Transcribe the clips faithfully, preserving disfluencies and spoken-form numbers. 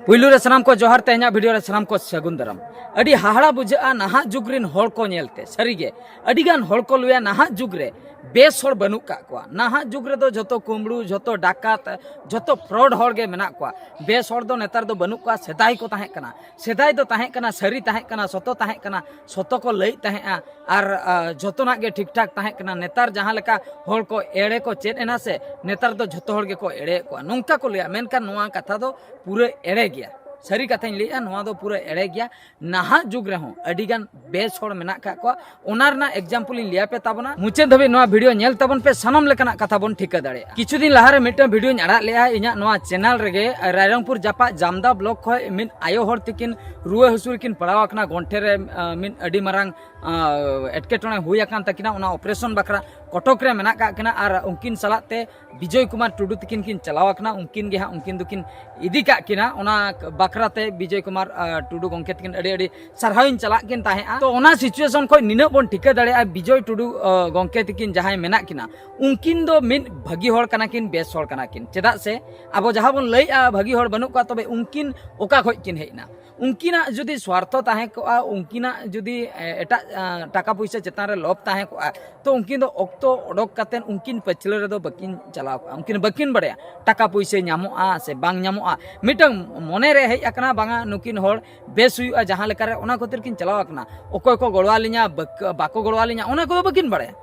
ᱯᱩᱭᱞᱩ ᱨᱮ ᱥᱟᱱᱟᱢ ᱠᱚ ᱡᱚᱦᱟᱨ, ᱛᱮᱦᱮᱧᱟᱜ ᱵᱷᱤᱰᱤᱭᱳ ᱨᱮ ᱥᱟᱱᱟᱢ ᱠᱚ ᱥᱟᱹᱜᱩᱱ ᱫᱟᱨᱟᱢ᱾ ᱟᱹᱰᱤ ᱦᱟᱦᱟᱲᱟ ᱵᱩᱡᱷᱟᱹᱜᱼᱟ ᱱᱟᱦᱟᱜ ᱡᱩᱜᱽ ᱨᱮᱱ ᱦᱚᱲ ᱠᱚ ᱧᱮᱞᱛᱮ᱾ ᱥᱟᱹᱨᱤᱜᱮ ᱟᱹᱰᱤᱜᱟᱱ ᱦᱚᱲ ᱠᱚ ᱞᱟᱹᱭᱟ ᱱᱟᱦᱟᱜ ᱡᱩᱜᱽ ᱨᱮ ᱵᱮᱥ ᱦᱚᱲ ᱵᱟᱹᱱᱩᱜ ᱠᱟᱜ ᱠᱚᱣᱟ᱾ ᱱᱟᱦᱟᱜ ᱡᱩᱜᱽ ᱨᱮᱫᱚ ᱡᱷᱚᱛᱚ ᱠᱩᱢᱵᱽᱲᱩ, ᱡᱷᱚᱛᱚ ᱰᱟᱠᱟᱛ, ᱡᱷᱚᱛᱚ ᱯᱷᱨᱚᱰ ᱦᱚᱲ ᱜᱮ ᱢᱮᱱᱟᱜ ᱠᱚᱣᱟ᱾ ᱵᱮᱥ ᱦᱚᱲ ᱫᱚ ᱱᱮᱛᱟᱨ ᱫᱚ ᱵᱟᱹᱱᱩᱜ ᱠᱚᱣᱟ᱾ ᱥᱮᱫᱟᱭ ᱠᱚ ᱛᱟᱦᱮᱸ ᱠᱟᱱᱟ, ᱥᱮᱫᱟᱭ ᱫᱚ ᱛᱟᱦᱮᱸ ᱠᱟᱱᱟ, ᱥᱟᱹᱨᱤ ᱛᱟᱦᱮᱸ ᱠᱟᱱᱟ, ᱥᱚᱛᱚ ᱛᱟᱦᱮᱸ ᱠᱟᱱᱟ, ᱥᱚᱛᱚ ᱠᱚ ᱞᱟᱹᱭᱮᱫ ᱛᱟᱦᱮᱸᱜᱼᱟ᱾ ᱟᱨ ᱟ, ᱡᱷᱚᱛᱚᱱᱟᱜ ᱜᱮ ᱴᱷᱤᱠ ᱴᱷᱟᱠ ᱛᱟᱦᱮᱸ ᱠᱟᱱᱟ᱾ ᱱᱮᱛᱟᱨ ᱡᱟᱦᱟᱸ ᱞᱮᱠᱟ ᱦᱚᱲ ᱠᱚ ᱮᱲᱮ ᱠᱚ ᱪᱮᱫ ᱮᱱᱟ ᱥᱮ, ᱱᱮᱛᱟᱨ ᱫᱚ ᱡᱷᱚᱛᱚ ᱦᱚᱲ ᱜᱮᱠᱚ ᱮᱲᱮᱭᱮᱫ ᱠᱚᱣᱟ, ᱱᱚᱝᱠᱟ ᱠᱚ ᱞᱟᱹᱭᱟ᱾ ᱢᱮᱱᱠᱷᱟᱱ ᱱᱚᱣᱟ ᱠᱟᱛᱷᱟ ᱫᱚ ᱯᱩᱨᱟᱹ ᱮᱲᱮ ᱜᱮᱭᱟ᱾ ᱥᱟᱹᱨᱤ ᱠᱟᱛᱷᱟᱧ ᱞᱟᱹᱭᱮᱫᱼᱟ, ᱱᱚᱣᱟ ᱫᱚ ᱯᱩᱨᱟᱹ ᱮᱲᱮ ᱜᱮᱭᱟ᱾ ᱱᱟᱦᱟᱜ ᱡᱩᱜᱽ ᱨᱮᱦᱚᱸ ᱟᱹᱰᱤᱜᱟᱱ ᱵᱮᱥ ᱦᱚᱲ ᱢᱮᱱᱟᱜ ᱠᱟᱜ ᱠᱚᱣᱟ᱾ ᱚᱱᱟ ᱨᱮᱱᱟᱜ ᱮᱠᱡᱟᱢᱯᱚᱞ ᱤᱧ ᱞᱟᱹᱭ ᱟᱯᱮ ᱛᱟᱵᱚᱱᱟ᱾ ᱢᱩᱪᱟᱹᱫ ᱫᱷᱟᱹᱵᱤᱡ ᱱᱚᱣᱟ ᱵᱷᱤᱰᱤᱭᱳ ᱧᱮᱞ ᱛᱟᱵᱚᱱ ᱯᱮ, ᱥᱟᱱᱟᱢ ᱞᱮᱠᱟᱱᱟᱜ ᱠᱟᱛᱷᱟ ᱵᱚᱱ ᱴᱷᱤᱠᱟᱹ ᱫᱟᱲᱮᱭᱟᱜᱼᱟ᱾ ᱠᱤᱪᱷᱩ ᱫᱤᱱ ᱞᱟᱦᱟᱨᱮ ᱢᱤᱫᱴᱟᱝ ᱵᱷᱤᱰᱤᱭᱳᱧ ᱟᱲᱟᱜ ᱞᱮᱜᱼᱟ ᱤᱧᱟᱜ ᱱᱚᱣᱟ ᱪᱮᱱᱮᱞ ᱨᱮᱜᱮ᱾ ᱨᱟᱭᱨᱚᱝᱯᱩᱨ ᱡᱟᱯᱟᱜ ᱡᱟᱢᱫᱟ ᱵᱞᱚᱠ ᱠᱷᱚᱱ ᱢᱤᱫ ᱟᱭᱳ ᱦᱚᱲ ᱛᱤᱠᱤᱱ ᱨᱩᱣᱟᱹ ᱦᱟᱹᱥᱩ ᱨᱮᱠᱤᱱ ᱯᱟᱲᱟᱣ ᱟᱠᱟᱱᱟ, ᱜᱚᱱᱴᱷᱮ ᱨᱮ ᱟ, ᱢᱤᱫ ᱟᱹᱰᱤ ᱢᱟᱨᱟᱝ ᱟ, ᱮᱴᱠᱮᱴᱚᱬᱮ ᱦᱩᱭ ᱟᱠᱟᱱ ᱛᱟᱹᱠᱤᱱᱟ᱾ ᱚᱱᱟ ᱚᱯᱟᱨᱮᱥᱚᱱ ᱵᱟᱠᱷᱨᱟ ᱠᱚᱴᱚᱠ ᱨᱮ ᱢᱮᱱᱟᱜ ᱠᱟᱜ ᱠᱤᱱᱟ᱾ ᱟᱨ ᱩᱱᱠᱤᱱ ᱥᱟᱞᱟᱜ ᱛᱮ ᱵᱤᱡᱚᱭ ᱠᱩᱢᱟᱨ ᱴᱩᱰᱩ ᱛᱤᱠᱤᱱ ᱠᱤᱱ ᱪᱟᱞᱟᱣ ᱟᱠᱟᱱᱟ᱾ ᱩᱱᱠᱤᱱ ᱜᱮ ᱦᱟᱸᱜ ᱩᱱᱠᱤᱱ ᱫᱚᱠᱤᱱ ᱤᱫᱤ ᱠᱟᱜ ᱠᱤᱱᱟ᱾ ᱚᱱᱟ ᱵᱟᱠᱷᱨᱟ ᱛᱮ ᱵᱤᱡᱚᱭ ᱠᱩᱢᱟᱨ ᱟ, ᱴᱩᱰᱩ ᱜᱚᱢᱠᱮ ᱛᱤᱠᱤᱱ ᱟᱹᱰᱤ ᱟᱹᱰᱤ ᱥᱟᱨᱦᱟᱣ ᱤᱧ ᱪᱟᱞᱟᱜ ᱠᱤᱱ ᱛᱟᱦᱮᱸᱜᱼᱟ᱾ ᱛᱚ ᱚᱱᱟ ᱥᱤᱪᱩᱭᱮᱥᱚᱱ ᱠᱷᱚᱱ ᱱᱤᱱᱟᱹᱜ ᱵᱚᱱ ᱴᱷᱤᱠᱟᱹ ᱫᱟᱲᱮᱭᱟᱜᱼᱟ, ᱵᱤᱡᱚᱭ ᱴᱩᱰᱩ ᱟ, ᱜᱚᱢᱠᱮ ᱛᱤᱠᱤᱱ ᱡᱟᱦᱟᱸᱭ ᱢᱮᱱᱟᱜ ᱠᱤᱱᱟ, ᱩᱱᱠᱤᱱ ᱫᱚ ᱢᱤᱫ ᱵᱷᱟᱹᱜᱤ ᱦᱚᱲ ᱠᱟᱱᱟ ᱠᱤᱱ, ᱵᱮᱥ ᱦᱚᱲ ᱠᱟᱱᱟ ᱠᱤᱱ᱾ ᱪᱮᱫᱟᱜ ᱥᱮ ᱟᱵᱚ ᱡᱟᱦᱟᱸ ᱵᱚᱱ ᱞᱟᱹᱭᱮᱜᱼᱟ ᱵᱷᱟᱹᱜᱤ ᱦᱚᱲ ᱵᱟᱹᱱᱩᱜ ᱠᱚᱣᱟ, ᱛᱚᱵᱮ ᱩᱱᱠᱤᱱ ᱚᱠᱟ ᱠᱷᱚᱱ ᱠᱤᱱ ᱦᱮᱡ ᱮᱱᱟ? ᱩᱱᱠᱤᱱᱟᱜ ᱡᱩᱫᱤ ᱥᱣᱟᱨᱛᱷᱚ ᱛᱟᱦᱮᱸ ᱠᱚᱜᱼᱟ, ᱩᱱᱠᱤᱱᱟᱜ ᱡᱩᱫᱤ, ᱮ, ᱮᱴᱟᱜ, ᱟ, ᱴᱟᱠᱟ ᱯᱩᱭᱥᱟᱹ ᱪᱮᱛᱟᱱ ᱨᱮ ᱞᱳᱵᱷ ᱛᱟᱦᱮᱸ ᱠᱚᱜᱼᱟ, ᱛᱚ ᱩᱱᱠᱤᱱ ᱫᱚ ᱚᱠᱛᱚ ᱚᱰᱚᱠ ᱠᱟᱛᱮ ᱩᱱᱠᱤᱱ ᱯᱟᱹᱪᱷᱞᱟᱹ ᱨᱮᱫᱚ ᱵᱟᱹᱠᱤᱱ ᱪᱟᱞᱟᱣ ᱠᱚᱜᱼᱟ᱾ ᱩᱱᱠᱤᱱ ᱵᱟᱹᱠᱤᱱ ᱵᱟᱲᱟᱭᱟ ᱴᱟᱠᱟ ᱯᱩᱭᱥᱟᱹ ᱧᱟᱢᱚᱜᱼᱟ ᱥᱮ ᱵᱟᱝ ᱧᱟᱢᱚᱜᱼᱟ᱾ ᱢᱤᱫᱴᱟᱝ ᱢᱚᱱᱮ ᱨᱮ ᱦᱮᱡ ᱟᱠᱟᱱᱟ, ᱵᱟᱝᱟ ᱱᱩᱠᱤᱱ ᱦᱚᱲ ᱵᱮᱥ ᱦᱩᱭᱩᱜᱼᱟ ᱡᱟᱦᱟᱸ ᱞᱮᱠᱟᱨᱮ, ᱚᱱᱟ ᱠᱷᱟᱹᱛᱤᱨ ᱠᱤᱱ ᱪᱟᱞᱟᱣ ᱟᱠᱟᱱᱟ᱾ ᱚᱠᱚᱭ ᱠᱚ ᱜᱚᱲᱚ ᱟᱹᱞᱤᱧᱟ, ᱵᱟᱠ-, ᱵᱟᱠᱚ ᱜᱚᱲᱚ ᱟᱹᱞᱤᱧᱟ, ᱚᱱᱟ ᱠᱚᱫᱚ ᱵᱟᱹᱠᱤᱱ ᱵᱟᱲᱟᱭᱟ᱾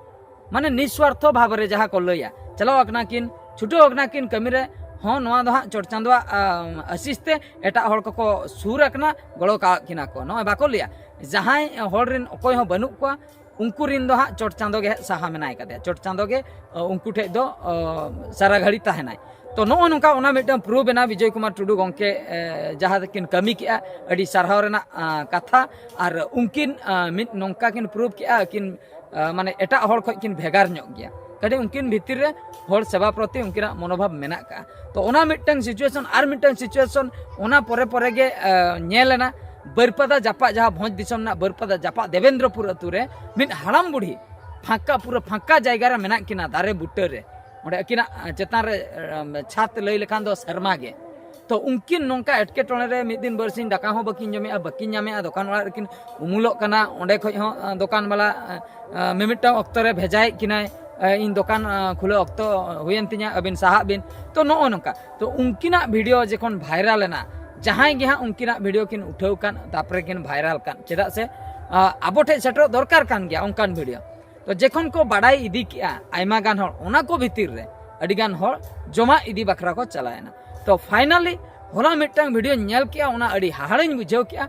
ᱢᱟᱱᱮ ᱱᱤᱥᱣᱟᱨᱛᱷᱚ ᱵᱷᱟᱵᱽ ᱨᱮ ᱡᱟᱦᱟᱸ ᱠᱚ ᱞᱟᱹᱭᱟ, ᱪᱟᱞᱟᱣ ᱟᱠᱟᱱᱟ ᱠᱤᱱ, ᱪᱷᱩᱴᱟᱹᱣ ᱟᱠᱟᱱᱟ ᱠᱤᱱ ᱠᱟᱹᱢᱤ ᱨᱮ᱾ ᱦᱚᱸ, ᱱᱚᱣᱟ ᱫᱚ ᱦᱟᱸᱜ ᱪᱚᱴ ᱪᱟᱸᱫᱳᱣᱟᱜ, ᱟᱢ, ᱟᱥᱤᱥ ᱛᱮ ᱮᱴᱟᱜ ᱦᱚᱲ ᱠᱚᱠᱚ ᱥᱩᱨ ᱟᱠᱟᱱᱟ, ᱜᱚᱲᱚ ᱠᱟᱜ ᱠᱤᱱᱟ ᱠᱚ᱾ ᱱᱚᱜᱼᱚᱭ ᱵᱟᱠᱚ ᱞᱟᱹᱭᱟ, ᱡᱟᱦᱟᱸᱭ ᱦᱚᱲ ᱨᱮᱱ ᱚᱠᱚᱭ ᱦᱚᱸ ᱵᱟᱹᱱᱩᱜ ᱠᱚᱣᱟ, ᱩᱱᱠᱩ ᱨᱮᱱ ᱫᱚ ᱦᱟᱸᱜ ᱪᱚᱴ ᱪᱟᱸᱫᱳ ᱜᱮ ᱦᱟᱸᱜ ᱥᱟᱦᱟ ᱢᱮᱱᱟᱭ ᱠᱟᱫᱮᱭᱟ᱾ ᱪᱚᱴ ᱪᱟᱸᱫᱳ ᱜᱮ, ᱟ, ᱩᱱᱠᱩ ᱴᱷᱮᱡ ᱫᱚ, ᱟ, ᱥᱟᱨᱟ ᱜᱷᱟᱹᱲᱤ ᱛᱟᱦᱮᱱᱟᱭ᱾ ᱛᱚ ᱱᱚᱜᱼᱚ ᱱᱚᱝᱠᱟ ᱚᱱᱟ ᱢᱤᱫᱴᱟᱝ ᱯᱨᱩᱵᱷ ᱮᱱᱟ ᱵᱤᱡᱚᱭ ᱠᱩᱢᱟᱨ ᱴᱩᱰᱩ ᱜᱚᱢᱠᱮ, ᱮ, ᱡᱟᱦᱟᱸ ᱠᱤᱱ ᱠᱟᱹᱢᱤ ᱠᱮᱜᱼᱟ, ᱟᱹᱰᱤ ᱥᱟᱨᱦᱟᱣ ᱨᱮᱱᱟᱜ, ᱟ, ᱠᱟᱛᱷᱟ᱾ ᱟᱨ ᱩᱱᱠᱤᱱ, ᱟ, ᱢᱤᱫ ᱱᱚᱝᱠᱟ ᱠᱤᱱ ᱯᱨᱩᱵᱷ ᱠᱮᱜᱼᱟ, ᱟᱹᱠᱤᱱ, ᱟ, ᱢᱟᱱᱮ ᱮᱴᱟᱜ ᱦᱚᱲ ᱠᱷᱚᱡ ᱠᱤᱱ ᱵᱷᱮᱜᱟᱨ ᱧᱚᱜ ᱜᱮᱭᱟ᱾ ᱠᱟᱹᱴᱤᱡ ᱩᱱᱠᱤᱱ ᱵᱷᱤᱛᱤᱨ ᱨᱮ ᱦᱚᱲ ᱥᱮᱵᱟ ᱯᱨᱚᱛᱤ ᱩᱱᱠᱤᱱᱟᱜ ᱢᱚᱱᱳᱵᱷᱟᱵ ᱢᱮᱱᱟᱜ ᱠᱟᱜᱼᱟ᱾ ᱛᱚ ᱚᱱᱟ ᱢᱤᱫᱴᱟᱝ ᱥᱤᱪᱩᱭᱮᱥᱚᱱ, ᱟᱨ ᱢᱤᱫᱴᱟᱝ ᱥᱤᱪᱩᱭᱮᱥᱚᱱ ᱚᱱᱟ ᱯᱚᱨᱮ ᱯᱚᱨᱮ ᱜᱮ, ᱟ, ᱧᱮᱞ ᱮᱱᱟ᱾ ᱵᱟᱹᱨᱯᱟᱫᱟ ᱡᱟᱯᱟᱜ, ᱡᱟᱦᱟᱸ ᱵᱷᱚᱸᱡᱽ ᱫᱤᱥᱚᱢ ᱨᱮᱱᱟᱜ ᱵᱟᱹᱨᱯᱟᱫᱟ ᱡᱟᱯᱟᱜ ᱫᱮᱵᱮᱱᱫᱨᱚᱯᱩᱨ ᱟᱹᱛᱩ ᱨᱮ ᱢᱤᱫ ᱦᱟᱲᱟᱢ ᱵᱩᱲᱦᱤ ᱯᱷᱟᱸᱠᱟ, ᱯᱩᱨᱟᱹ ᱯᱷᱟᱸᱠᱟ ᱡᱟᱭᱜᱟ ᱨᱮ ᱢᱮᱱᱟᱜ ᱠᱤᱱᱟ, ᱫᱟᱨᱮ ᱵᱩᱴᱟᱹ ᱨᱮ᱾ ᱚᱸᱰᱮ ᱟᱹᱠᱤᱱᱟᱜ, ᱟ, ᱪᱮᱛᱟᱱ ᱨᱮ, ᱟ, ᱪᱷᱟᱫᱽ ᱞᱟᱹᱭ ᱞᱮᱠᱷᱟᱱ ᱫᱚ ᱥᱮᱨᱢᱟ ᱜᱮ᱾ ᱛᱚ ᱩᱱᱠᱤᱱ ᱱᱚᱝᱠᱟ ᱮᱴᱠᱮᱴᱚᱬᱮ ᱨᱮ ᱢᱤᱫ ᱫᱤᱱ ᱵᱟᱨᱥᱤᱧ ᱫᱟᱠᱟ ᱦᱚᱸ ᱵᱟᱹᱠᱤᱱ ᱡᱚᱢᱮᱜᱼᱟ, ᱵᱟᱹᱠᱤᱱ ᱧᱟᱢᱮᱜᱼᱟ, ᱫᱚᱠᱟᱱ ᱚᱲᱟᱜ ᱨᱮᱠᱤᱱ ᱩᱢᱩᱞᱚᱜ ᱠᱟᱱᱟ, ᱚᱸᱰᱮ ᱠᱷᱚᱡ ᱦᱚᱸ ᱫᱚᱠᱟᱱ ᱵᱟᱞᱟ ᱢᱤᱢᱤᱫᱴᱟᱝ ᱚᱠᱛᱚ ᱨᱮ ᱵᱷᱮᱡᱟᱭᱮᱫ ᱠᱤᱱᱟᱭ, ᱤᱧ ᱫᱚᱠᱟᱱ ᱠᱷᱩᱞᱟᱹᱣ ᱚᱠᱛᱚ ᱦᱩᱭᱮᱱ ᱛᱤᱧᱟ, ᱟᱹᱵᱤᱱ ᱥᱟᱦᱟᱜ ᱵᱤᱱ᱾ ᱛᱚ ᱱᱚᱜᱼᱚ ᱱᱚᱝᱠᱟ᱾ ᱛᱚ ᱩᱱᱠᱤᱱᱟᱜ ᱵᱷᱤᱰᱤᱭᱳ ᱡᱚᱠᱷᱚᱱ ᱵᱷᱟᱭᱨᱟᱞ ᱮᱱᱟ, ᱡᱟᱦᱟᱸᱭ ᱜᱮ ᱦᱟᱸᱜ ᱩᱱᱠᱤᱱᱟᱜ ᱵᱷᱤᱰᱤᱭᱳ ᱠᱤᱱ ᱩᱴᱷᱟᱹᱣ ᱠᱟᱱ, ᱛᱟᱨᱯᱚᱨᱮ ᱠᱤᱱ ᱵᱷᱟᱭᱨᱟᱞ ᱠᱟᱱ, ᱪᱮᱫᱟᱜ ᱥᱮ ᱟᱵᱚ ᱴᱷᱮᱱ ᱥᱮᱴᱮᱨᱚᱜ ᱫᱚᱨᱠᱟᱨ ᱠᱟᱱ ᱜᱮᱭᱟ ᱚᱱᱠᱟᱱ ᱵᱷᱤᱰᱤᱭᱳ᱾ ᱛᱚ ᱡᱚᱠᱷᱚᱱ ᱠᱚ ᱵᱟᱰᱟᱭ ᱤᱫᱤ ᱠᱮᱜᱼᱟ ᱟᱭᱢᱟ ᱜᱟᱱ ᱦᱚᱲ, ᱚᱱᱟ ᱠᱚ ᱵᱷᱤᱛᱤᱨ ᱨᱮ ᱟᱹᱰᱤ ᱜᱟᱱ ᱦᱚᱲ ᱡᱚᱢᱟᱜ ᱤᱫᱤ ᱵᱟᱠᱷᱨᱟ ᱠᱚ ᱪᱟᱞᱟᱣᱮᱱᱟ᱾ ᱛᱚ ᱯᱷᱟᱭᱱᱟᱞᱤ ᱦᱚᱞᱟ ᱢᱤᱫᱴᱟᱝ ᱵᱷᱤᱰᱤᱭᱳᱧ ᱧᱮᱞ ᱠᱮᱜᱼᱟ, ᱚᱱᱟ ᱟᱹᱰᱤ ᱦᱟᱦᱟᱲᱟᱧ ᱵᱩᱡᱷᱟᱹᱣ ᱠᱮᱜᱼᱟ᱾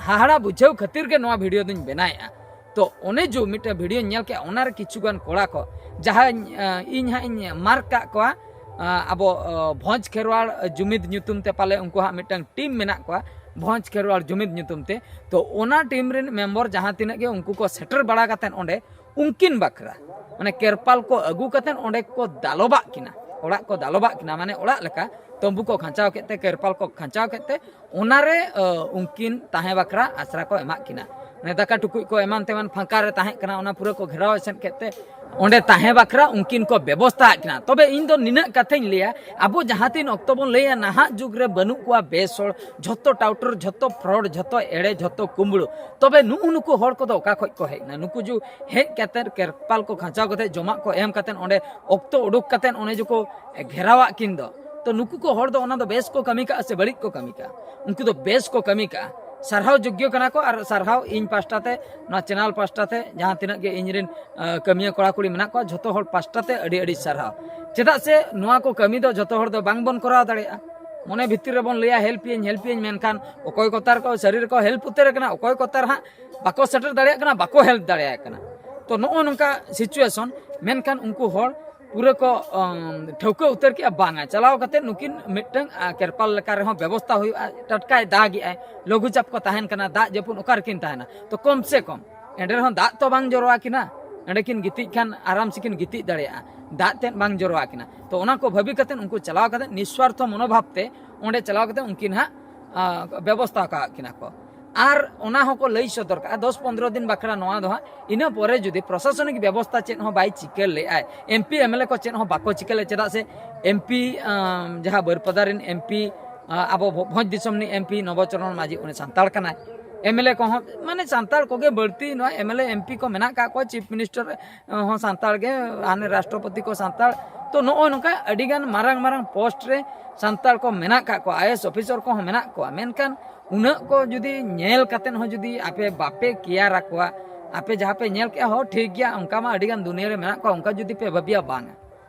ᱦᱟᱦᱟᱲᱟ ᱵᱩᱡᱷᱟᱹᱣ ᱠᱷᱟᱹᱛᱤᱨ ᱜᱮ ᱱᱚᱣᱟ ᱵᱷᱤᱰᱤᱭᱳ ᱫᱚᱧ ᱵᱮᱱᱟᱣᱮᱜᱼᱟ᱾ ᱛᱚ ᱚᱱᱮ ᱡᱮ ᱢᱤᱫᱴᱟᱝ ᱵᱷᱤᱰᱤᱭᱳᱧ ᱧᱮᱞ ᱠᱮᱜᱼᱟ, ᱚᱱᱟᱨᱮ ᱠᱤᱪᱷᱩ ᱜᱟᱱ ᱠᱚᱲᱟ ᱠᱚ, ᱡᱟᱦᱟᱸᱭ ᱤᱧ ᱦᱟᱸᱜ ᱤᱧ ᱢᱟᱨᱠ ᱠᱟᱜ ᱠᱚᱣᱟ, ᱟᱵᱚ ᱵᱷᱚᱸᱡᱽ ᱠᱷᱮᱨᱣᱟᱲ ᱡᱩᱢᱤᱫ ᱧᱩᱛᱩᱢ ᱛᱮ ᱯᱟᱞᱮ ᱩᱱᱠᱩ ᱦᱟᱸᱜ ᱢᱤᱫᱴᱟᱝ ᱴᱤᱢ ᱢᱮᱱᱟᱜ ᱠᱚᱣᱟ, ᱵᱷᱚᱸᱡᱽ ᱠᱷᱮᱨᱣᱟᱲ ᱡᱩᱢᱤᱫ ᱧᱩᱛᱩᱢ ᱛᱮ᱾ ᱛᱚ ᱚᱱᱟ ᱴᱤᱢ ᱨᱮᱱ ᱢᱮᱢᱵᱚᱨ ᱡᱟᱦᱟᱸ ᱛᱤᱱᱟᱹᱜ ᱜᱮ, ᱩᱱᱠᱩ ᱠᱚ ᱥᱮᱴᱮᱨ ᱵᱟᱲᱟ ᱠᱟᱛᱮᱫ ᱚᱸᱰᱮ ᱩᱱᱠᱤᱱ ᱵᱟᱠᱷᱨᱟ ᱢᱟᱱᱮ ᱠᱮᱨᱯᱟᱞ ᱠᱚ ᱟᱹᱜᱩ ᱠᱟᱛᱮᱫ ᱚᱸᱰᱮ ᱠᱚ ᱫᱟᱞᱚᱵᱟᱜ ᱠᱤᱱᱟ, ᱚᱲᱟᱜ ᱠᱚ ᱫᱟᱞᱚᱵᱟᱜ ᱠᱤᱱᱟ, ᱢᱟᱱᱮ ᱚᱲᱟᱜ ᱞᱮᱠᱟ ᱛᱚᱢᱵᱩ ᱠᱚ ᱠᱷᱟᱸᱪᱟᱣ ᱠᱮᱫ ᱛᱮ, ᱠᱮᱨᱯᱟᱞ ᱠᱚ ᱠᱷᱟᱸᱪᱟᱣ ᱠᱮᱫ ᱛᱮ, ᱚᱱᱟᱨᱮ ᱩᱱᱠᱤᱱ ᱛᱟᱦᱮᱸ ᱵᱟᱠᱷᱨᱟ ᱟᱥᱨᱟ ᱠᱚ ᱮᱢᱟᱜ ᱠᱤᱱᱟ᱾ ᱢᱟᱱᱮ ᱫᱟᱠᱟ ᱴᱩᱠᱩᱡ ᱠᱚ ᱮᱢᱟᱱ ᱛᱮᱢᱟᱱ ᱯᱷᱟᱸᱠᱟ ᱨᱮ ᱛᱟᱦᱮᱸ ᱠᱟᱱᱟ, ᱚᱱᱟ ᱯᱩᱨᱟᱹ ᱠᱚ ᱜᱷᱮᱨᱟᱣ ᱮᱥᱮᱫ ᱠᱮᱫ ᱛᱮ ᱚᱸᱰᱮ ᱛᱟᱦᱮᱸ ᱵᱟᱠᱷᱨᱟ ᱩᱱᱠᱤᱱ ᱠᱚ ᱵᱮᱵᱚᱥᱛᱷᱟ ᱟᱫ ᱠᱤᱱᱟ᱾ ᱛᱚᱵᱮ ᱤᱧ ᱫᱚ ᱱᱤᱱᱟᱹᱜ ᱠᱟᱛᱷᱟᱧ ᱞᱟᱹᱭᱟ, ᱟᱵᱚ ᱡᱟᱦᱟᱸ ᱛᱤᱱ ᱚᱠᱛᱚ ᱵᱚᱱ ᱞᱟᱹᱭᱟ ᱱᱟᱦᱟᱜ ᱡᱩᱜᱽ ᱨᱮ ᱵᱟᱹᱱᱩᱜ ᱠᱚᱣᱟ ᱵᱮᱥ ᱦᱚᱲ, ᱡᱷᱚᱛᱚ ᱴᱟᱣᱴᱚᱨ, ᱡᱷᱚᱛᱚ ᱯᱷᱨᱚᱰ, ᱡᱷᱚᱛᱚ ᱮᱲᱮ, ᱡᱷᱚᱛᱚ ᱠᱩᱢᱵᱽᱲᱩ, ᱛᱚᱵᱮ ᱱᱩᱜᱼᱩ ᱱᱩᱠᱩ ᱦᱚᱲ ᱠᱚᱫᱚ ᱚᱠᱟ ᱠᱷᱚᱡ ᱠᱚ ᱦᱮᱡ ᱮᱱᱟ? ᱱᱩᱠᱩ ᱡᱩ ᱦᱮᱡ ᱠᱟᱛᱮᱫ, ᱠᱮᱨᱯᱟᱞ ᱠᱚ ᱠᱷᱟᱸᱪᱟᱣ ᱠᱟᱛᱮᱫ, ᱡᱚᱢᱟᱜ ᱠᱚ ᱮᱢ ᱠᱟᱛᱮᱫ, ᱚᱸᱰᱮ ᱚᱠᱛᱚ ᱩᱰᱩᱠ ᱠᱟᱛᱮᱫ ᱚᱱᱮ ᱡᱩ ᱠᱚ ᱜᱷᱮᱨᱟᱣᱟᱜ ᱠᱤᱱ ᱫᱚ, ᱛᱚ ᱱᱩᱠᱩ ᱠᱚ ᱦᱚᱲ ᱫᱚ ᱚᱱᱟ ᱫᱚ ᱵᱮᱥ ᱠᱚ ᱠᱟᱹᱢᱤ ᱠᱟᱜᱼᱟ ᱥᱮ ᱵᱟᱹᱲᱤᱡ ᱠᱚ ᱠᱟᱹᱢᱤ ᱠᱟᱜᱼᱟ? ᱩᱱᱠᱩ ᱫᱚ ᱵᱮᱥ ᱠᱚ ᱠᱟᱹᱢᱤ ᱠᱟᱜᱼᱟ᱾ ᱥᱟᱨᱦᱟᱣ ᱡᱳᱜᱽᱜᱚ ᱠᱟᱱᱟ ᱠᱚ᱾ ᱟᱨ ᱥᱟᱨᱦᱟᱣ ᱤᱧ ᱯᱟᱥᱴᱟ ᱛᱮ, ᱱᱚᱣᱟ ᱪᱮᱱᱮᱞ ᱯᱟᱥᱴᱟ ᱛᱮ, ᱡᱟᱦᱟᱸ ᱛᱤᱱᱟᱹᱜ ᱜᱮ ᱤᱧ ᱨᱮᱱ ᱠᱟᱹᱢᱤᱭᱟᱹ ᱠᱚᱲᱟ ᱠᱩᱲᱤ ᱢᱮᱱᱟᱜ ᱠᱚᱣᱟ, ᱡᱷᱚᱛᱚ ᱦᱚᱲ ᱯᱟᱥᱴᱟ ᱛᱮ ᱟᱹᱰᱤ ᱟᱹᱰᱤ ᱥᱟᱨᱦᱟᱣ᱾ ᱪᱮᱫᱟᱜ ᱥᱮ ᱱᱚᱣᱟ ᱠᱚ ᱠᱟᱹᱢᱤ ᱫᱚ ᱡᱷᱚᱛᱚ ᱦᱚᱲ ᱫᱚ ᱵᱟᱝ ᱵᱚᱱ ᱠᱚᱨᱟᱣ ᱫᱟᱲᱮᱭᱟᱜᱼᱟ᱾ ᱢᱚᱱᱮ ᱵᱷᱤᱛᱤᱨ ᱨᱮᱵᱚᱱ ᱞᱟᱹᱭᱟ ᱦᱮᱞᱯ ᱤᱧ, ᱦᱮᱞᱯ ᱤᱧ, ᱢᱮᱱᱠᱷᱟᱱ ᱚᱠᱚᱭ ᱠᱚᱛᱟᱨ ᱠᱚ ᱥᱟᱹᱨᱤ ᱨᱮᱠᱚ ᱦᱮᱞᱯ ᱩᱛᱟᱹᱨ ᱟᱠᱟᱱᱟ, ᱚᱠᱚᱭ ᱠᱚᱛᱟᱨ ᱦᱟᱸᱜ ᱵᱟᱠᱚ ᱥᱮᱴᱮᱨ ᱫᱟᱲᱮᱭᱟᱜ ᱠᱟᱱᱟ, ᱵᱟᱠᱚ ᱦᱮᱞᱯ ᱫᱟᱲᱮᱭᱟᱜ ᱠᱟᱱᱟ᱾ ᱛᱚ ᱱᱚᱜᱼᱚ ᱱᱚᱝᱠᱟ ᱥᱤᱪᱩᱭᱮᱥᱚᱱ᱾ ᱢᱮᱱᱠᱷᱟᱱ ᱩᱱᱠᱩ ᱦᱚᱲ ᱯᱩᱨᱟᱹ ᱠᱚ ᱴᱷᱟᱹᱣᱠᱟᱹ ᱩᱛᱟᱹᱨ ᱠᱮᱜᱼᱟ, ᱵᱟᱝᱟ, ᱪᱟᱞᱟᱣ ᱠᱟᱛᱮ ᱱᱩᱠᱤᱱ ᱢᱤᱫᱴᱟᱝ ᱠᱮᱨᱯᱟᱞ ᱞᱮᱠᱟ ᱨᱮᱦᱚᱸ ᱵᱮᱵᱚᱥᱛᱟ ᱦᱩᱭᱩᱜᱼᱟ᱾ ᱴᱟᱴᱠᱟᱭ ᱫᱟᱜᱮᱜᱼᱟᱭ, ᱞᱚᱜᱷᱩ ᱪᱟᱯ ᱠᱚ ᱛᱟᱦᱮᱱ ᱠᱟᱱᱟ, ᱫᱟᱜ ᱡᱟᱹᱯᱩᱫ ᱚᱠᱟ ᱨᱮᱠᱤᱱ ᱛᱟᱦᱮᱱᱟ? ᱛᱚ ᱠᱚᱢ ᱥᱮ ᱠᱚᱢ ᱮᱸᱰᱮ ᱨᱮᱦᱚᱸ ᱫᱟᱜ ᱛᱚ ᱵᱟᱝ ᱡᱚᱨᱚ ᱟᱹᱠᱤᱱᱟ᱾ ᱮᱸᱰᱮ ᱠᱤᱱ ᱜᱤᱛᱤᱡ ᱠᱷᱟᱱ ᱟᱨᱟᱢ ᱥᱮ ᱠᱤᱱ ᱜᱤᱛᱤᱡ ᱫᱟᱲᱮᱭᱟᱜᱼᱟ, ᱫᱟᱜ ᱛᱮᱫ ᱵᱟᱝ ᱡᱚᱨᱚ ᱟᱹᱠᱤᱱᱟ᱾ ᱛᱚ ᱚᱱᱟ ᱠᱚ ᱵᱷᱟᱹᱵᱤ ᱠᱟᱛᱮ ᱩᱱᱠᱩ ᱪᱟᱞᱟᱣ ᱠᱟᱛᱮ ᱱᱤᱥᱣᱟᱨᱛᱷᱚ ᱢᱚᱱᱳᱵᱷᱟᱵ ᱛᱮ ᱚᱸᱰᱮ ᱪᱟᱞᱟᱣ ᱠᱟᱛᱮ ᱩᱱᱠᱤᱱ ᱦᱟᱸᱜ ᱵᱮᱵᱚᱥᱛᱷᱟ ᱟᱠᱟᱫ ᱠᱤᱱᱟ ᱠᱚ᱾ ᱟᱨ ᱚᱱᱟ ᱦᱚᱸᱠᱚ ᱞᱟᱹᱭ ᱥᱚᱫᱚᱨ ᱠᱟᱜᱼᱟ, ᱫᱚᱥ ᱯᱚᱱᱫᱽᱨᱚ ᱫᱤᱱ ᱵᱟᱠᱷᱨᱟ ᱱᱚᱣᱟ ᱫᱚ ᱦᱟᱸᱜ᱾ ᱤᱱᱟᱹ ᱯᱚᱨᱮ ᱡᱩᱫᱤ ᱯᱨᱚᱥᱟᱥᱚᱱᱤᱠ ᱵᱮᱵᱚᱥᱛᱷᱟ ᱪᱮᱫ ᱦᱚᱸ ᱵᱟᱭ ᱪᱤᱠᱟᱹ ᱞᱮᱫᱼᱟᱭ, M P M L A ᱠᱚ ᱪᱮᱫ ᱦᱚᱸ ᱵᱟᱠᱚ ᱪᱤᱠᱟᱹ ᱞᱮᱫᱼᱟ, ᱪᱮᱫᱟᱜ ᱥᱮ ᱮᱢ ᱯᱤ ᱡᱟᱦᱟᱸ ᱵᱟᱹᱨᱯᱟᱫᱟ ᱨᱮᱱ ᱮᱢ ᱯᱤ ᱟᱵᱚ ᱵᱷᱚ- ᱵᱷᱚᱸᱡᱽ ᱫᱤᱥᱚᱢ ᱨᱤᱱᱤᱡ ᱮᱢᱯᱤ ᱱᱚᱵᱚᱪᱚᱨᱚᱱ ᱢᱟᱹᱡᱷᱤ, ᱩᱱᱤ ᱥᱟᱱᱛᱟᱲ ᱠᱟᱱᱟᱭ᱾ ᱮᱢᱮᱞᱮ ᱠᱚᱦᱚᱸ ᱢᱟᱱᱮ ᱥᱟᱱᱛᱟᱲ ᱠᱚᱜᱮ ᱵᱟᱹᱲᱛᱤ, ᱱᱚᱣᱟ ᱮᱢᱮᱞᱮ ᱮᱢᱯᱤ ᱠᱚ ᱢᱮᱱᱟᱜ ᱠᱟᱜ ᱠᱚᱣᱟ, ᱪᱤᱯ ᱢᱤᱱᱤᱥᱴᱟᱨ ᱦᱚᱸ ᱥᱟᱱᱛᱟᱲ ᱜᱮ, ᱦᱟᱱᱮ ᱨᱟᱥᱴᱨᱚᱯᱚᱛᱤ ᱠᱚ ᱥᱟᱱᱛᱟᱲ᱾ ᱛᱚ ᱱᱚᱜᱼᱚᱭ ᱱᱚᱝᱠᱟ ᱟᱹᱰᱤᱜᱟᱱ ᱢᱟᱨᱟᱝ ᱢᱟᱨᱟᱝ ᱯᱳᱥᱴ ᱨᱮ ᱥᱟᱱᱛᱟᱲ ᱠᱚ ᱢᱮᱱᱟᱜ ᱠᱟᱜ ᱠᱚᱣᱟ, ᱟᱭᱮᱥ ᱚᱯᱷᱤᱥᱟᱨ ᱠᱚᱦᱚᱸ ᱢᱮᱱᱟᱜ ᱠᱚᱣᱟ᱾ ᱢᱮᱱᱠᱷᱟᱱ ᱩᱱᱟᱹᱜ ᱠᱚ ᱡᱩᱫᱤ ᱧᱮᱞ ᱠᱟᱛᱮᱫ ᱦᱚᱸ ᱡᱩᱫᱤ ᱟᱯᱮ ᱵᱟᱯᱮ ᱠᱮᱭᱟᱨ ᱟᱠᱚᱣᱟ, ᱟᱯᱮ ᱡᱟᱦᱟᱸ ᱯᱮ ᱧᱮᱞ ᱠᱮᱜᱼᱟ, ᱦᱚᱸ ᱴᱷᱤᱠ ᱜᱮᱭᱟ, ᱚᱱᱠᱟ ᱢᱟ ᱟᱹᱰᱤᱜᱟᱱ ᱫᱩᱱᱤᱭᱟᱹ ᱨᱮ ᱢᱮᱱᱟᱜ ᱠᱚᱣᱟ, ᱚᱱᱠᱟ ᱡᱩᱫᱤ ᱯᱮ ᱵᱷᱟᱹᱵᱤᱭᱟ, ᱵᱟᱝᱟ,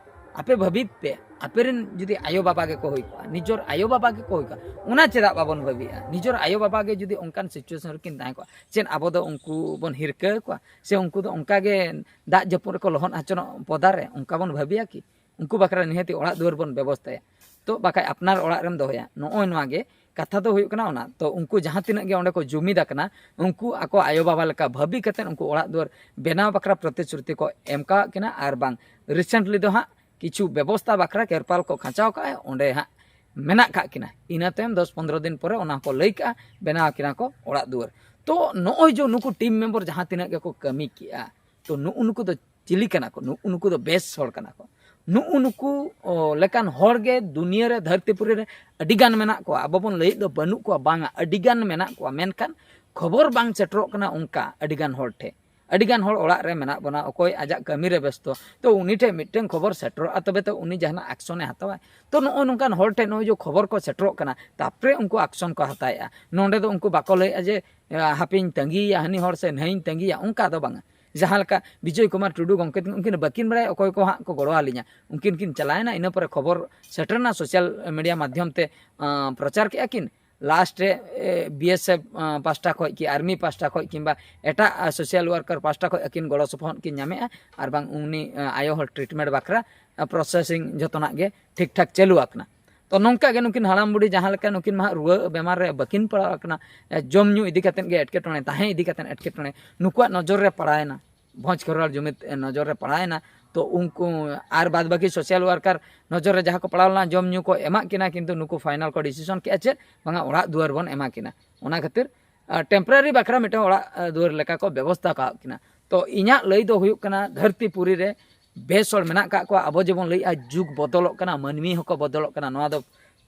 ᱟᱯᱮ ᱵᱷᱟᱹᱵᱤᱛ ᱯᱮ, ᱟᱯᱮᱨᱮᱱ ᱡᱩᱫᱤ ᱟᱭᱳ ᱵᱟᱵᱟ ᱜᱮᱠᱚ ᱦᱩᱭ ᱠᱚᱜᱼᱟ, ᱱᱤᱡᱚᱨ ᱟᱭᱳ ᱵᱟᱵᱟ ᱜᱮᱠᱚ ᱦᱩᱭ ᱠᱚᱜᱼᱟ, ᱚᱱᱟ ᱪᱮᱫᱟᱜ ᱵᱟᱵᱚᱱ ᱵᱷᱟᱹᱵᱤᱜᱼᱟ? ᱱᱤᱡᱚᱨ ᱟᱭᱳ ᱵᱟᱵᱟ ᱜᱮ ᱡᱩᱫᱤ ᱚᱱᱠᱟᱱ ᱥᱤᱪᱩᱭᱮᱥᱚᱱ ᱨᱮᱠᱤᱱ ᱛᱟᱦᱮᱸ ᱠᱚᱜᱼᱟ, ᱪᱮᱫ ᱟᱵᱚ ᱫᱚ ᱩᱱᱠᱩ ᱵᱚᱱ ᱦᱤᱨᱠᱟᱹ ᱠᱚᱣᱟ? ᱥᱮ ᱩᱱᱠᱩ ᱫᱚ ᱚᱱᱠᱟ ᱜᱮ ᱫᱟᱜ ᱡᱟᱹᱯᱩᱫ ᱨᱮᱠᱚ ᱞᱚᱦᱚᱫ ᱦᱚᱪᱚᱱᱚᱜ ᱯᱚᱫᱟ ᱨᱮ, ᱚᱱᱠᱟ ᱵᱚᱱ ᱵᱷᱟᱹᱵᱤᱭᱟ ᱠᱤ? ᱩᱱᱠᱩ ᱵᱟᱠᱷᱨᱟ ᱱᱤᱦᱟᱹᱛᱤ ᱚᱲᱟᱜ ᱫᱩᱣᱟᱹᱨ ᱵᱚᱱ ᱵᱮᱵᱚᱥᱛᱷᱟᱭᱟ᱾ ᱛᱚ ᱵᱟᱠᱷᱟᱡ ᱟᱯᱱᱟᱨ ᱚᱲᱟᱜ ᱨᱮᱢ ᱫᱚᱦᱚᱭᱟ, ᱱᱚᱜᱼᱚᱭ ᱱᱚᱣᱟ ᱜᱮ ᱠᱟᱛᱷᱟ ᱫᱚ ᱦᱩᱭᱩᱜ ᱠᱟᱱᱟ ᱚᱱᱟ᱾ ᱛᱚ ᱩᱱᱠᱩ ᱡᱟᱦᱟᱸ ᱛᱤᱱᱟᱹᱜ ᱜᱮ ᱚᱸᱰᱮ ᱠᱚ ᱡᱩᱢᱤᱫ ᱟᱠᱟᱱᱟ, ᱩᱱᱠᱩ ᱟᱠᱚ ᱟᱭᱳ ᱵᱟᱵᱟ ᱞᱮᱠᱟ ᱵᱷᱟᱹᱵᱤ ᱠᱟᱛᱮᱫ ᱩᱱᱠᱩ ᱚᱲᱟᱜ ᱫᱩᱣᱟᱹᱨ ᱵᱮᱱᱟᱣ ᱵᱟᱠᱷᱨᱟ ᱯᱨᱚᱛᱤᱥᱨᱩᱛᱤ ᱠᱚ ᱮᱢ ᱠᱟᱣᱟᱫ ᱠᱤᱱᱟ, ᱟᱨ ᱵᱟᱝ ᱨᱤᱥᱮᱱᱴᱞᱤ ᱫᱚ ᱦᱟᱸᱜ ᱠᱤᱪᱷᱩ ᱵᱮᱵᱚᱥᱛᱷᱟ ᱵᱟᱠᱷᱨᱟ ᱠᱮᱨᱯᱟᱞ ᱠᱚ ᱠᱷᱟᱸᱪᱟᱣ ᱠᱟᱜᱼᱟ, ᱚᱸᱰᱮ ᱦᱟᱸᱜ ᱢᱮᱱᱟᱜ ᱠᱟᱜ ᱠᱤᱱᱟ᱾ ᱤᱱᱟᱹ ᱛᱟᱭᱚᱢ ᱫᱚᱥ ᱯᱚᱱᱨᱚ ᱫᱤᱱ ᱯᱚᱨᱮ ᱚᱱᱟ ᱠᱚ ᱞᱟᱹᱭ ᱠᱟᱜᱼᱟ, ᱵᱮᱱᱟᱣ ᱠᱤᱱᱟ ᱠᱚ ᱚᱲᱟᱜ ᱫᱩᱣᱟᱹᱨ᱾ ᱛᱚ ᱱᱚᱜᱼᱚᱭ ᱡᱮ ᱱᱩᱠᱩ ᱴᱤᱢ ᱢᱮᱢᱵᱟᱨ ᱡᱟᱦᱟᱸ ᱛᱤᱱᱟᱹᱜ ᱜᱮᱠᱚ ᱠᱟᱹᱢᱤ ᱠᱮᱜᱼᱟ, ᱛᱚ ᱱᱩᱜᱼᱩ ᱱᱩᱠᱩ ᱫᱚ ᱪᱤᱞᱤ ᱠᱟᱱᱟ ᱠᱚ? ᱱᱩᱜᱼᱩ ᱱᱩᱠᱩ ᱫᱚ ᱵᱮᱥ ᱦᱚᱲ ᱠᱟᱱᱟ ᱠᱚ᱾ ᱱᱩᱜᱼᱩ ᱱᱩᱠᱩ ᱚ, ᱞᱮᱠᱟᱱ ᱦᱚᱲ ᱜᱮ ᱫᱩᱱᱤᱭᱟᱹ ᱨᱮ, ᱫᱷᱟᱹᱨᱛᱤ ᱯᱩᱨᱤ ᱨᱮ ᱟᱹᱰᱤᱜᱟᱱ ᱢᱮᱱᱟᱜ ᱠᱚᱣᱟ᱾ ᱟᱵᱚ ᱵᱚᱱ ᱞᱟᱹᱭᱮᱫ ᱫᱚ ᱵᱟᱹᱱᱩᱜ ᱠᱚᱣᱟ, ᱵᱟᱝᱟ, ᱟᱹᱰᱤᱜᱟᱱ ᱢᱮᱱᱟᱜ ᱠᱚᱣᱟ, ᱢᱮᱱᱠᱷᱟᱱ ᱠᱷᱚᱵᱚᱨ ᱵᱟᱝ ᱥᱮᱴᱮᱨᱚᱜ ᱠᱟᱱᱟ ᱚᱱᱠᱟ ᱟᱹᱰᱤᱜᱟᱱ ᱦᱚᱲ ᱴᱷᱮᱱ᱾ ᱟᱹᱰᱤᱜᱟᱱ ᱦᱚᱲ ᱚᱲᱟᱜ ᱨᱮ ᱢᱮᱱᱟᱜ ᱵᱚᱱᱟ, ᱚᱠᱚᱭ ᱟᱡᱟᱜ ᱠᱟᱹᱢᱤ ᱨᱮ ᱵᱮᱥᱛᱚ, ᱛᱚ ᱩᱱᱤ ᱴᱷᱮᱱ ᱢᱤᱫᱴᱟᱝ ᱠᱷᱚᱵᱚᱨ ᱥᱮᱴᱮᱨᱚᱜᱼᱟ, ᱛᱚᱵᱮ ᱛᱚ ᱩᱱᱤ ᱡᱟᱦᱟᱱᱟᱜ ᱮᱠᱥᱚᱱᱮ ᱦᱟᱛᱟᱣᱟᱭ᱾ ᱛᱚ ᱱᱚᱜᱼᱚᱭ ᱱᱚᱝᱠᱟᱱ ᱦᱚᱲ ᱴᱷᱮᱱ ᱱᱚᱜᱼᱚᱭ ᱡᱮ ᱠᱷᱚᱵᱚᱨ ᱠᱚ ᱥᱮᱴᱮᱨᱚᱜ ᱠᱟᱱᱟ, ᱛᱟᱨᱯᱚᱨᱮ ᱩᱱᱠᱩ ᱮᱠᱥᱚᱱ ᱠᱚ ᱦᱟᱛᱟᱣᱮᱫᱼᱟ᱾ ᱱᱚᱸᱰᱮ ᱫᱚ ᱩᱱᱠᱩ ᱵᱟᱠᱚ ᱞᱟᱹᱭᱮᱫᱼᱟ ᱡᱮ ᱦᱟᱯᱮᱧ ᱛᱟᱺᱜᱤᱭᱮᱭᱟ, ᱦᱟᱹᱱᱤ ᱦᱚᱲ ᱥᱮ ᱱᱟᱹᱭᱤᱧ ᱛᱟᱺᱜᱤᱭᱟ, ᱚᱱᱠᱟ ᱫᱚ ᱵᱟᱝᱟ᱾ ᱡᱟᱦᱟᱸ ᱞᱮᱠᱟ ᱵᱤᱡᱚᱭ ᱠᱩᱢᱟᱨ ᱴᱩᱰᱩ ᱜᱚᱢᱠᱮ ᱛᱟᱹᱠᱤᱱ ᱩᱱᱠᱤᱱ ᱵᱟᱹᱠᱤᱱ ᱵᱟᱲᱟᱭᱟ ᱚᱠᱚᱭ ᱠᱚ ᱦᱟᱸᱜ ᱠᱚ ᱜᱚᱲᱚ ᱟᱹᱞᱤᱧᱟ, ᱩᱱᱠᱤᱱ ᱠᱤᱱ ᱪᱟᱞᱟᱣᱮᱱᱟ, ᱤᱱᱟᱹ ᱯᱚᱨᱮ ᱠᱷᱚᱵᱚᱨ ᱥᱮᱴᱮᱨᱱᱟ, ᱥᱳᱥᱟᱞ ᱢᱤᱰᱤᱭᱟ ᱢᱟᱫᱽᱫᱷᱚᱢ ᱛᱮ ᱟᱸ, ᱯᱨᱚᱪᱟᱨ ᱠᱮᱜᱼᱟ ᱠᱤᱱ᱾ ᱞᱟᱥᱴ ᱨᱮ ᱵᱤ ᱮᱥ ᱮᱯᱷ ᱯᱟᱥᱴᱟ ᱠᱷᱚᱡ ᱠᱤ ᱟᱨᱢᱤ ᱯᱟᱥᱴᱟ ᱠᱷᱚᱡ ᱠᱤᱝᱵᱟ ᱮᱴᱟᱜ ᱥᱳᱥᱟᱞ ᱣᱟᱨᱠᱟᱨ ᱯᱟᱥᱴᱟ ᱠᱷᱚᱡ ᱟᱹᱠᱤᱱ ᱜᱚᱲᱚ ᱥᱚᱯᱚᱦᱚᱫ ᱠᱤᱱ ᱧᱟᱢᱮᱜᱼᱟ, ᱟᱨ ᱵᱟᱝ ᱩᱱᱤ ᱟᱸ, ᱟᱭᱳ ᱦᱚᱲ ᱴᱨᱤᱴᱢᱮᱱᱴ ᱵᱟᱠᱷᱨᱟ ᱯᱨᱚᱥᱮᱥᱤᱝ ᱡᱚᱛᱚᱱᱟᱜ ᱜᱮ ᱴᱷᱤᱠ ᱴᱷᱟᱠ ᱪᱟᱹᱞᱩ ᱟᱠᱟᱱᱟ᱾ ᱛᱚ ᱱᱚᱝᱠᱟ ᱜᱮ ᱱᱩᱠᱤᱱ ᱦᱟᱲᱟᱢ ᱵᱩᱲᱦᱤ ᱡᱟᱦᱟᱸ ᱞᱮᱠᱟ ᱱᱩᱠᱤᱱ ᱢᱟ ᱦᱟᱸᱜ ᱨᱩᱣᱟᱹ ᱵᱮᱢᱟᱨ ᱨᱮ ᱵᱟᱹᱠᱤᱱ ᱯᱟᱲᱟᱣ ᱟᱠᱟᱱᱟ, ᱡᱚᱢ ᱧᱩ ᱤᱫᱤ ᱠᱟᱛᱮᱫ ᱜᱮ ᱮᱴᱠᱮᱴᱚᱬᱮ, ᱛᱟᱦᱮᱸ ᱤᱫᱤ ᱠᱟᱛᱮᱫ ᱮᱴᱠᱮᱴᱚᱬᱮ, ᱱᱩᱠᱩᱣᱟᱜ ᱱᱚᱡᱚᱨ ᱨᱮ ᱯᱟᱲᱟᱣᱮᱱᱟ, ᱵᱷᱚᱸᱡᱽ ᱠᱷᱮᱨᱣᱟᱞ ᱡᱩᱢᱤᱫ ᱱᱚᱡᱚᱨ ᱨᱮ ᱯᱟᱲᱟᱣᱮᱱᱟ᱾ ᱛᱚ ᱩᱱᱠᱩ ᱟᱨ ᱵᱟᱫ ᱵᱟᱹᱠᱤ ᱥᱳᱥᱟᱞ ᱣᱟᱨᱠᱟᱨ ᱱᱚᱡᱚᱨ ᱨᱮ ᱡᱟᱦᱟᱸ ᱠᱚ ᱯᱟᱲᱟᱣ ᱞᱮᱱᱟ, ᱡᱚᱢ ᱧᱩ ᱠᱚ ᱮᱢᱟᱜ ᱠᱤᱱᱟ, ᱠᱤᱱᱛᱩ ᱱᱩᱠᱩ ᱯᱷᱟᱭᱱᱟᱞ ᱠᱚ ᱰᱤᱥᱤᱥᱚᱱ ᱠᱮᱜᱼᱟ ᱪᱮᱫ ᱵᱟᱝᱟ, ᱚᱲᱟᱜ ᱫᱩᱣᱟᱹᱨ ᱵᱚᱱ ᱮᱢᱟ ᱠᱤᱱᱟ᱾ ᱚᱱᱟ ᱠᱷᱟᱹᱛᱤᱨ ᱴᱮᱢᱯᱳᱨᱟᱨᱤ ᱵᱟᱠᱷᱨᱟ ᱢᱤᱫᱴᱟᱝ ᱚᱲᱟᱜ ᱫᱩᱣᱟᱹᱨ ᱞᱮᱠᱟ ᱠᱚ ᱵᱮᱵᱚᱥᱛᱷᱟ ᱠᱟᱜ ᱠᱤᱱᱟ᱾ ᱛᱚ ᱤᱧᱟᱹᱜ ᱞᱟᱹᱭ ᱫᱚ ᱦᱩᱭᱩᱜ ᱠᱟᱱᱟ, ᱫᱷᱟᱹᱨᱛᱤ ᱯᱩᱨᱤ ᱨᱮ ᱵᱮᱥ ᱦᱚᱲ ᱢᱮᱱᱟᱜ ᱠᱟᱜ ᱠᱚᱣᱟ᱾ ᱟᱵᱚ ᱡᱮᱵᱚᱱ ᱞᱟᱹᱭᱮᱜᱼᱟ ᱡᱩᱜᱽ ᱵᱚᱫᱚᱞᱚᱜ ᱠᱟᱱᱟ, ᱢᱟᱹᱱᱢᱤ ᱦᱚᱸᱠᱚ ᱵᱚᱫᱚᱞᱚᱜ ᱠᱟᱱᱟ, ᱱᱚᱣᱟ ᱫᱚ